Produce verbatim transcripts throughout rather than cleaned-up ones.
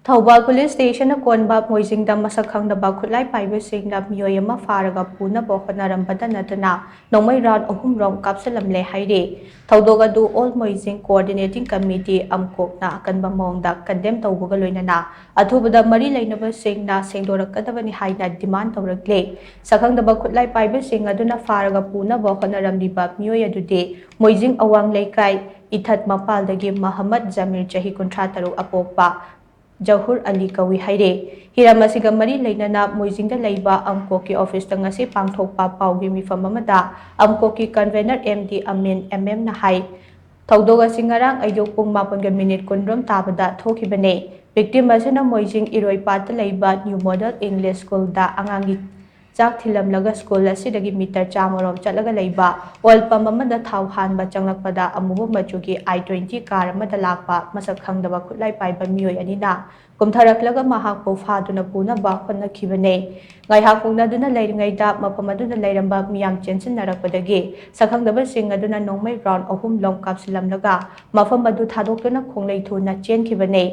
Thoubal police ꯁ꯭ꯇꯦꯁꯟꯅ ꯀꯣꯟꯕ ꯃꯣꯏꯖꯤꯡꯗ ꯃꯁꯛ ꯈꯪꯗꯕ ꯈꯨꯠꯂꯥꯏ ꯄꯥꯏꯕꯁꯤꯡꯅ ꯃꯤꯑꯣꯏ ꯑꯃ ꯐꯥꯔꯒ ꯄꯨꯅꯕ ꯍꯣꯠꯅꯔꯝꯕꯇ ꯅꯠꯇꯅ ꯅꯣꯡꯃꯩ ꯔꯥꯎꯟ ꯑꯍꯨꯝ ꯔꯣꯝ ꯀꯥꯞꯁꯤꯜꯂꯝꯂꯦ ꯍꯥꯏꯔꯤ꯫ ꯊꯧꯗꯣꯛ ꯑꯗꯨ ꯑꯣꯜ ꯃꯣꯏꯖꯤꯡ ꯀꯣꯑꯣꯔꯗꯤꯅꯦꯇꯤꯡ ꯀꯃꯤꯇꯤ, ꯑꯝꯀꯣꯛꯅ ꯑꯀꯟꯕ ꯃꯑꯣꯡꯗ ꯀꯟꯗꯦꯝ ꯇꯧꯕꯒ ꯂꯣꯏꯅꯅ ꯑꯊꯨꯕꯗ ꯃꯔꯤ ꯂꯩꯅꯕꯁꯤꯡꯅ ꯁꯦꯡꯗꯣꯔꯛꯀꯗꯕꯅꯤ ꯍꯥꯏꯅ ꯗꯤꯃꯥꯟ ꯇꯧꯔꯛꯂꯦ꯫ ꯁꯛꯈꯪꯗꯕ ꯈꯨꯠꯂꯥꯏ ꯄꯥꯏꯕꯁꯤꯡ ꯑꯗꯨꯅ ꯐꯥꯔꯒ ꯄꯨꯅꯕ ꯍꯣꯠꯅꯔꯝꯂꯤꯕ ꯃꯤꯑꯣꯏ ꯑꯗꯨꯗꯤ ꯃꯣꯏꯖꯤꯡ ꯑꯋꯥꯡ ꯂꯩꯀꯥꯏ ꯏꯊꯠ ꯃꯄꯥꯜꯗꯒꯤ ꯃꯍꯝꯃꯗ ꯖꯃꯤꯔ, ꯆꯍꯤ ꯀꯨꯟꯊ꯭ꯔꯥ ꯇꯔꯨꯛ, ꯑꯄꯣꯛꯄ ꯖꯍꯨꯔ ꯑꯂꯤ ꯀꯧꯏ ꯍꯥꯏꯔꯦ꯫ ꯍꯤꯔꯝ ꯑꯁꯤꯒ ꯃꯔꯤ ꯂꯩꯅꯅ ꯃꯣꯏꯖꯤꯡꯗ ꯂꯩꯕ ꯑꯝꯀꯣꯛꯀꯤ ꯑꯣꯐꯤꯁꯇ ꯉꯁꯤ ꯄꯥꯡꯊꯣꯛꯄ ꯄꯥꯎꯒꯤ ꯃꯤꯐꯝ ꯑꯃꯗ ꯑꯝꯀꯣꯛꯀꯤ ꯀꯟꯚꯦꯅꯔ ꯑꯦꯝ ꯗꯤ ꯑꯃꯤꯟ, ꯑꯦꯝ ꯑꯦꯝꯅ ꯍꯥꯏ, ꯊꯧꯗꯣꯛ ꯑꯁꯤ ꯉꯔꯥꯡ ꯑꯌꯨꯛ ꯄꯨꯡ ꯃꯥꯄꯟꯒ ꯃꯤꯅꯤꯠ ꯀꯨꯟꯔꯣꯝ ꯇꯥꯕꯗ ꯊꯣꯛꯈꯤꯕꯅꯦ꯫ ꯚꯤꯛꯇꯤꯝ ꯑꯁꯤꯅ ꯃꯣꯏꯖꯤꯡ ꯏꯔꯣꯏꯄꯥꯠꯇ ꯂꯩꯕ ꯅ꯭ꯌꯨ ꯃꯣꯗꯦꯜ ꯏꯪꯂꯤꯁ ꯁ꯭ꯀꯨꯜꯗ ꯑꯉꯥꯡꯒꯤ ꯆꯥꯛ ꯊꯤꯜꯂꯝꯂꯒ ꯁ꯭ꯀꯨꯜ ꯑꯁꯤꯗꯒꯤ ꯃꯤꯇꯔ ꯆꯥꯝꯃꯔꯣꯝ ꯆꯠꯂꯒ ꯂꯩꯕ ꯑꯣꯏꯜ ꯄꯝ ꯑꯃꯗ ꯊꯥꯎ ꯍꯥꯟꯕ ꯆꯪꯂꯛꯄꯗ ꯑꯃꯨꯕ ꯃꯆꯨꯒꯤ ꯑꯥꯏ ꯇ꯭ꯋꯦꯟꯇꯤ ꯀꯥꯔ ꯑꯃꯗ ꯂꯥꯛꯄ ꯃꯁꯛ ꯈꯪꯗꯕ ꯈꯨꯠꯂꯥꯏ ꯄꯥꯏꯕ ꯃꯤꯑꯣꯏ ꯑꯅꯤꯅ ꯀꯨꯝꯊꯔꯛꯂꯒ ꯃꯍꯥꯛꯄꯨ ꯐꯥꯗꯨꯅ ꯄꯨꯅꯕ ꯍꯣꯠꯅꯈꯤꯕꯅꯦ꯫ ꯉꯥꯏꯍꯥꯛ ꯀꯨꯝꯅꯗꯨꯅ ꯂꯩꯔꯤꯉꯩꯗ ꯃꯐꯝ ꯑꯗꯨꯗ ꯂꯩꯔꯝꯕ ꯃꯤꯌꯥꯝ ꯆꯦꯟꯁꯤꯟꯅꯔꯛꯄꯗꯒꯤ ꯁꯛꯈꯪꯗꯕꯁꯤꯡ ꯑꯗꯨꯅ ꯅꯣꯡꯃꯩ ꯔꯥꯎꯟ ꯑꯍꯨꯝ ꯂꯣꯝ ꯀꯥꯞꯁꯤꯜꯂꯝꯂꯒ ꯃꯐꯝ ꯑꯗꯨ ꯊꯥꯗꯣꯛꯇꯨꯅ ꯈꯣꯡꯂꯩ ꯊꯨꯅ ꯆꯦꯟꯈꯤꯕꯅꯦ꯫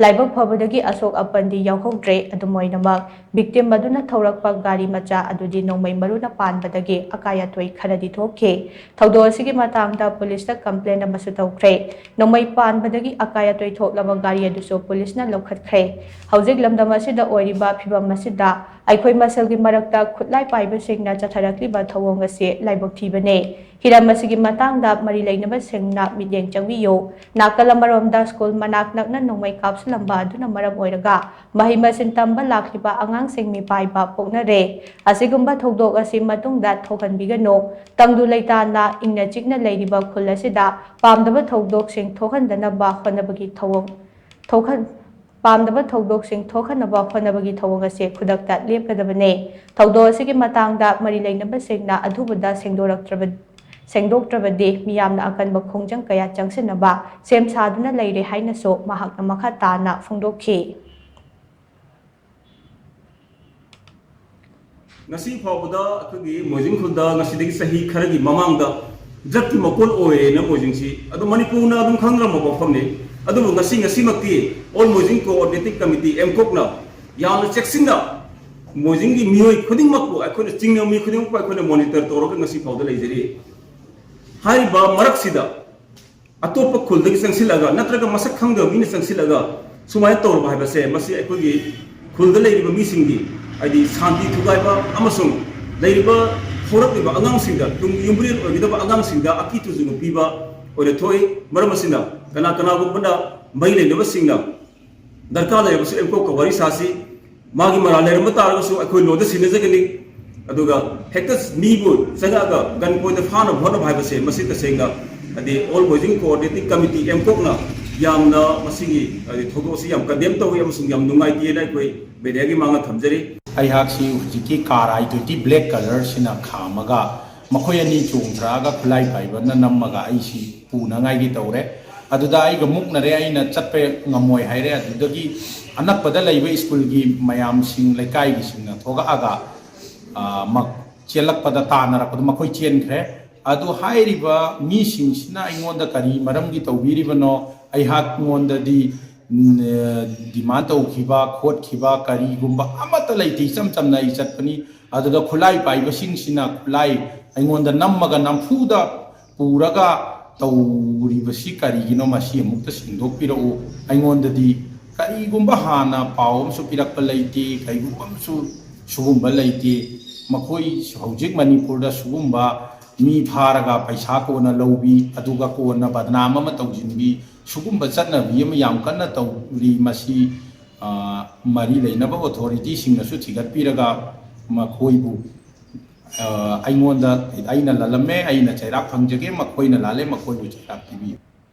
ꯂꯥꯏꯕꯛ ꯐꯕꯗꯒꯤ ꯑꯁꯣꯛ ꯑꯄꯟꯗꯤ ꯌꯥꯎꯍꯧꯗ꯭ꯔꯦ꯫ ꯑꯗꯨꯝ ꯑꯣꯏꯅꯃꯛ, ꯚꯤꯛꯇꯤꯝ ꯑꯗꯨꯅ ꯊꯧꯔꯛꯄ ꯒꯥꯔꯤ ꯃꯆꯥ ꯑꯗꯨꯗꯤ ꯅꯣꯡꯃꯩ ꯃꯔꯨꯅ ꯄꯥꯟꯕꯗꯒꯤ ꯑꯀꯥꯏ ꯑꯇꯣꯏ ꯈꯔꯗꯤ ꯊꯣꯛꯈꯤ꯫ ꯊꯧꯗꯣꯛ ꯑꯁꯤꯒꯤ ꯃꯇꯥꯡꯗ ꯄꯨꯂꯤꯁꯇ ꯀꯝꯄ꯭ꯂꯦꯟ ꯑꯃꯁꯨ ꯇꯧꯈ꯭ꯔꯦ꯫ ꯅꯣꯡꯃꯩ ꯄꯥꯟꯕꯗꯒꯤ ꯑꯀꯥꯏ ꯑꯇꯣꯏ ꯊꯣꯛꯂꯕ ꯒꯥꯔꯤ ꯑꯗꯨꯁꯨ ꯄꯨꯂꯤꯁꯅ ꯂꯧꯈꯠꯈ꯭ꯔꯦ꯫ ꯍꯧꯖꯤꯛ ꯂꯝꯗꯝ ꯑꯁꯤꯗ ꯑꯣꯏꯔꯤꯕ ꯐꯤꯚꯝ ꯑꯁꯤꯗ ꯑꯩꯈꯣꯏ ꯃꯁꯦꯜꯒꯤ ꯃꯔꯛꯇ ꯈꯨꯠꯂꯥꯏ ꯄꯥꯏꯕꯁꯤꯡꯅ ꯆꯠꯊꯔꯛꯂꯤꯕ ꯊꯧꯑꯣꯡ ꯑꯁꯤ ꯂꯥꯏꯕꯛ ꯊꯤꯕꯅꯦ꯫ ꯍꯤꯔꯝ ꯑꯁꯤꯒꯤ ꯃꯇꯥꯡꯗ ꯃꯔꯤ ꯂꯩꯅꯕꯁꯤꯡꯅ ꯃꯤꯠꯌꯦꯡ ꯆꯪꯕꯤꯌꯨ꯫ ꯅꯥꯀꯜ ꯑꯃꯔꯣꯝꯗ ꯁ꯭ꯀꯨꯜ ꯃꯅꯥꯛ ꯅꯛꯅ ꯅꯣꯡꯃꯩ ꯀꯥꯞꯁꯤꯜꯂꯝꯕ ꯑꯗꯨꯅ ꯃꯔꯝ ꯑꯣꯏꯔꯒ ꯃꯍꯩ ꯃꯁꯤꯡ ꯇꯝꯕ ꯂꯥꯛꯂꯤꯕ ꯑꯉꯥꯡꯁꯤꯡ ꯃꯤꯄꯥꯏꯕ ꯄꯣꯛꯅꯔꯦ꯫ ꯑꯁꯤꯒꯨꯝꯕ ꯊꯧꯗꯣꯛ ꯑꯁꯤ ꯃꯇꯨꯡꯗ ꯊꯣꯛꯍꯟꯕꯤꯒꯅꯨ꯫ ꯇꯪꯗꯨ ꯂꯩꯇꯥꯅ ꯏꯪꯅ ꯆꯤꯛꯅ ꯂꯩꯔꯤꯕ ꯈꯨꯜ ꯑꯁꯤꯗ ꯄꯥꯝꯗꯕ ꯊꯧꯗꯣꯛꯁꯤꯡ ꯊꯣꯛꯍꯟꯗꯅꯕ ꯍꯣꯠꯅꯕꯒꯤ ꯊꯧꯑꯣꯡ ꯊꯣꯛꯍꯟ-, ꯄꯥꯝꯗꯕ ꯊꯧꯗꯣꯛꯁꯤꯡ ꯊꯣꯛꯍꯟꯅꯕ ꯍꯣꯠꯅꯕꯒꯤ ꯊꯧꯑꯣꯡ ꯑꯁꯤ ꯈꯨꯗꯛꯇ ꯂꯦꯞꯀꯗꯕꯅꯤ꯫ ꯊꯧꯗꯣꯛ ꯑꯁꯤꯒꯤ ꯃꯇꯥꯡꯗ ꯃꯔꯤ ꯂꯩꯅꯕꯁꯤꯡꯅ ꯑꯊꯨꯕꯗ ꯁꯦꯡꯗꯣꯔꯛꯇ꯭ꯔꯕ-, ꯁꯦꯡꯗꯣꯛꯇ꯭ꯔꯕꯗꯤ ꯃꯤꯌꯥꯝꯅ ꯑꯀꯟꯕ ꯈꯣꯡꯖꯪ ꯀꯌꯥ ꯆꯪꯁꯤꯟꯅꯕ ꯁꯦꯝ ꯁꯥꯗꯨꯅ ꯂꯩꯔꯦ ꯍꯥꯏꯅꯁꯨ ꯃꯍꯥꯛꯅ ꯃꯈꯥ ꯇꯥꯅ ꯐꯣꯡꯗꯣꯛꯈꯤ꯫ ꯉꯁꯤ ꯐꯥꯎꯕꯗ ꯑꯩꯈꯣꯏꯒꯤ ꯃꯣꯏꯖꯤꯡ ꯈꯨꯜꯗ ꯉꯁꯤꯗꯒꯤ ꯆꯍꯤ ꯈꯔꯒꯤ ꯃꯃꯥꯡꯗ ꯗ꯭ꯔꯒꯀꯤ ꯃꯀꯣꯜ ꯑꯣꯏꯔꯦꯅ ꯃꯣꯏꯖꯤꯡꯁꯤ ꯑꯗꯨꯝ ꯃꯅꯤꯄꯨꯔꯅ ꯑꯗꯨꯝ ꯈꯪꯅꯔꯝꯕ ꯃꯐꯝꯅꯤ꯫ ꯑꯗꯨꯕꯨ ꯉꯁꯤ, ꯉꯁꯤꯃꯛꯇꯤ All Moijeong Coordinating Committee, ꯑꯦꯝꯀꯣꯛꯅ ꯌꯥꯝꯅ ꯆꯦꯛꯁꯤꯟꯅ ꯃꯣꯏꯖꯤꯡꯒꯤ ꯃꯤꯑꯣꯏ ꯈꯨꯗꯤꯡꯃꯛꯄꯨ, ꯑꯩꯈꯣꯏꯅ ꯆꯤꯡꯅꯕ ꯃꯤ ꯈꯨꯗꯤꯡꯃꯛꯄꯨ ꯑꯩꯈꯣꯏꯅ monitor ꯇꯧꯔꯒ ꯉꯁꯤ ꯐꯥꯎꯗ ꯂꯩꯖꯔꯤ꯫ ꯍꯥꯏꯔꯤꯕ ꯃꯔꯛꯁꯤꯗ ꯑꯇꯣꯞꯄ ꯈꯨꯜꯗꯒꯤ ꯆꯪꯁꯤꯜꯂꯒ ꯅꯠꯇ꯭ꯔꯒ ꯃꯁꯛ ꯈꯪꯗꯕ ꯃꯤꯅ ꯆꯪꯁꯤꯜꯂꯒ ꯁꯨꯃꯥꯏꯅ ꯇꯧꯔꯕ ꯍꯥꯏꯕꯁꯦ, ꯃꯁꯤ ꯑꯩꯈꯣꯏꯒꯤ ꯈꯨꯜꯗ ꯂꯩꯔꯤꯕ ꯃꯤꯁꯤꯡꯒꯤ, ꯍꯥꯏꯗꯤ ꯁꯥꯟꯇꯤ ꯊꯨꯒꯥꯏꯕ ꯑꯃꯁꯨꯡ ꯂꯩꯔꯤꯕ ꯍꯧꯔꯛꯂꯤꯕ ꯑꯉꯥꯡꯁꯤꯡꯗ, ꯇꯨꯡꯒꯤ ꯌꯨꯝꯕꯤꯔꯦꯜ ꯑꯣꯏꯒꯗꯕ ꯑꯉꯥꯡꯁꯤꯡꯗ ꯑꯀꯤ ꯇꯨꯖꯨꯡꯕ ꯄꯤꯕ ꯑꯣꯏꯅ ꯊꯣꯛꯏ꯫ ꯃꯔꯝ ꯑꯁꯤꯅ ꯀꯅꯥ ꯀꯅꯥꯒꯨꯝꯕꯅ ꯃꯔꯤ ꯂꯩꯅꯕꯁꯤꯡꯅ ꯗꯔꯀꯥꯔ ꯂꯩꯔꯕꯁꯨ ꯑꯦꯝꯀꯣꯛꯀ ꯋꯥꯔꯤ ꯁꯥꯁꯤ꯫ ꯃꯥꯒꯤ ꯃꯔꯥꯜ ꯂꯩꯔꯝꯕ ꯇꯥꯔꯒꯁꯨ ꯑꯩꯈꯣꯏ ꯂꯣꯟꯗ ꯁꯤꯟꯅꯖꯒꯅꯤ꯫ ꯑꯗꯨꯒ ꯍꯦꯛꯇ ꯃꯤꯕꯨ ꯆꯪꯉꯛꯑꯒ gun point ꯐꯥꯅꯕ ꯍꯣꯠꯅꯕ ꯍꯥꯏꯕꯁꯦ, ꯃꯁꯤ ꯇꯁꯦꯡꯅ, ꯍꯥꯏꯗꯤ, All Moijeong Coordinating Committee, ꯑꯦꯝꯀꯣꯛꯅ ꯌꯥꯝꯅ ꯃꯁꯤꯒꯤ, ꯍꯥꯏꯗꯤ, ꯊꯧꯗꯣꯛ ꯑꯁꯤ ꯌꯥꯝ condemn ꯇꯧꯏ ꯑꯃꯁꯨꯡ ꯌꯥꯝ ꯅꯨꯡꯉꯥꯏꯇꯦꯅ ꯑꯩꯈꯣꯏ mediaꯒꯤ ꯃꯥꯡꯗ ꯊꯝꯖꯔꯤ꯫ ꯑꯩꯍꯥꯛꯁꯤ ꯍꯧꯖꯤꯛꯀꯤ car I twenty black colourꯁꯤꯅ ꯈꯥꯝꯃꯒ ꯃꯈꯣꯏ ꯑꯅꯤ ꯆꯣꯡꯊꯔꯛꯑꯒ ꯈꯨꯠꯂꯥꯏ ꯄꯥꯏꯕꯅ ꯅꯝꯃꯒ ꯑꯩꯁꯤ ꯄꯨꯅꯉꯥꯏꯒꯤ ꯇꯧꯔꯦ꯫ ꯑꯗꯨꯗ ꯑꯩꯒ ꯃꯨꯛꯅꯔꯦ, ꯑꯩꯅ ꯆꯠꯄ ꯉꯝꯃꯣꯏ ꯍꯥꯏꯔꯦ꯫ ꯑꯗꯨꯗꯒꯤ ꯑꯅꯛꯄꯗ ꯂꯩꯕ ꯁ꯭ꯀꯨꯜꯒꯤ ꯃꯌꯥꯝꯁꯤꯡ, ꯂꯩꯀꯥꯏꯒꯤꯁꯤꯡꯅ ꯊꯣꯛꯂꯛꯑꯒ, ꯑ, ꯃꯛ-, ꯆꯦꯜꯂꯛꯄꯗ, ꯇꯥꯟꯅꯔꯛꯄꯗ ꯃꯈꯣꯏ ꯆꯦꯟꯈ꯭ꯔꯦ꯫ ꯑꯗꯨ ꯍꯥꯏꯔꯤꯕ ꯃꯤꯁꯤꯡꯁꯤꯅ ꯑꯩꯉꯣꯟꯗ ꯀꯔꯤ ꯃꯔꯝꯒꯤ ꯇꯧꯕꯤꯔꯤꯕꯅꯣ? ꯑꯩꯍꯥꯛꯉꯣꯟꯗꯗꯤ, ꯎꯝ, ꯑ, demand ꯇꯧꯈꯤꯕ ꯈꯣꯠꯈꯤꯕ ꯀꯔꯤꯒꯨꯝꯕ ꯑꯃꯠꯇ ꯂꯩꯇꯦ꯫ ꯏꯆꯝ ꯆꯝꯅ ꯑꯩ ꯆꯠꯄꯅꯤ꯫ ꯑꯗꯨꯗ ꯈꯨꯠꯂꯥꯏ ꯄꯥꯏꯕꯁꯤꯡꯁꯤꯅ ꯈꯨꯠꯂꯥꯏ ꯑꯩꯉꯣꯟꯗ ꯅꯝꯃꯒ ꯅꯝꯐꯨꯗ ꯄꯨꯔꯒ ꯇꯧꯔꯤꯕꯁꯤ ꯀꯔꯤꯒꯤꯅꯣ? ꯃꯁꯤ ꯑꯃꯨꯛꯇ ꯁꯦꯡꯗꯣꯛꯄꯤꯔꯛꯎ꯫ ꯑꯩꯉꯣꯟꯗꯗꯤ ꯀꯔꯤꯒꯨꯝꯕ ꯍꯥꯟꯅ ꯄꯥꯎ ꯑꯃꯁꯨ ꯄꯤꯔꯛꯄ ꯂꯩꯇꯦ, ꯀꯔꯤꯒꯨꯝꯕ ꯑꯃꯁꯨ ꯁꯤꯒꯨꯝꯕ ꯂꯩꯇꯦ꯫ ꯃꯈꯣꯏ ꯍꯧꯖꯤꯛ ꯃꯅꯤꯄꯨꯔꯗ ꯁꯤꯒꯨꯝꯕ ꯃꯤ ꯐꯥꯔꯒ ꯄꯩꯁꯥ ꯀꯣꯟꯅ ꯂꯧꯕꯤ, ꯑꯗꯨꯒ ꯀꯣꯟꯅ ꯕꯗꯅꯥꯝ ꯑꯃ ꯇꯧꯁꯤꯟꯕꯤ, ꯁꯤꯒꯨꯝꯕ ꯆꯠꯅꯕꯤ ꯑꯃ ꯌꯥꯝ ꯀꯟꯅ ꯇꯧꯔꯤ꯫ ꯃꯁꯤ, ꯑ, ꯃꯔꯤ ꯂꯩꯅꯕ authorityꯁꯤꯡꯅꯁꯨ ꯊꯤꯒꯠꯄꯤꯔꯒ ꯃꯈꯣꯏꯕꯨ, ꯑ, ꯑꯩꯉꯣꯟꯗ, ꯑꯩꯅ ꯂꯥꯜꯂꯝꯃꯦ, ꯑꯩꯅ ꯆꯩꯔꯥꯛ ꯐꯪꯖꯒꯦ, ꯃꯈꯣꯏꯅ ꯂꯥꯜꯂꯦ, ꯃꯈꯣꯏꯕꯨ ꯆꯩꯔꯥꯛ ꯄꯤꯕꯤꯌꯨ꯫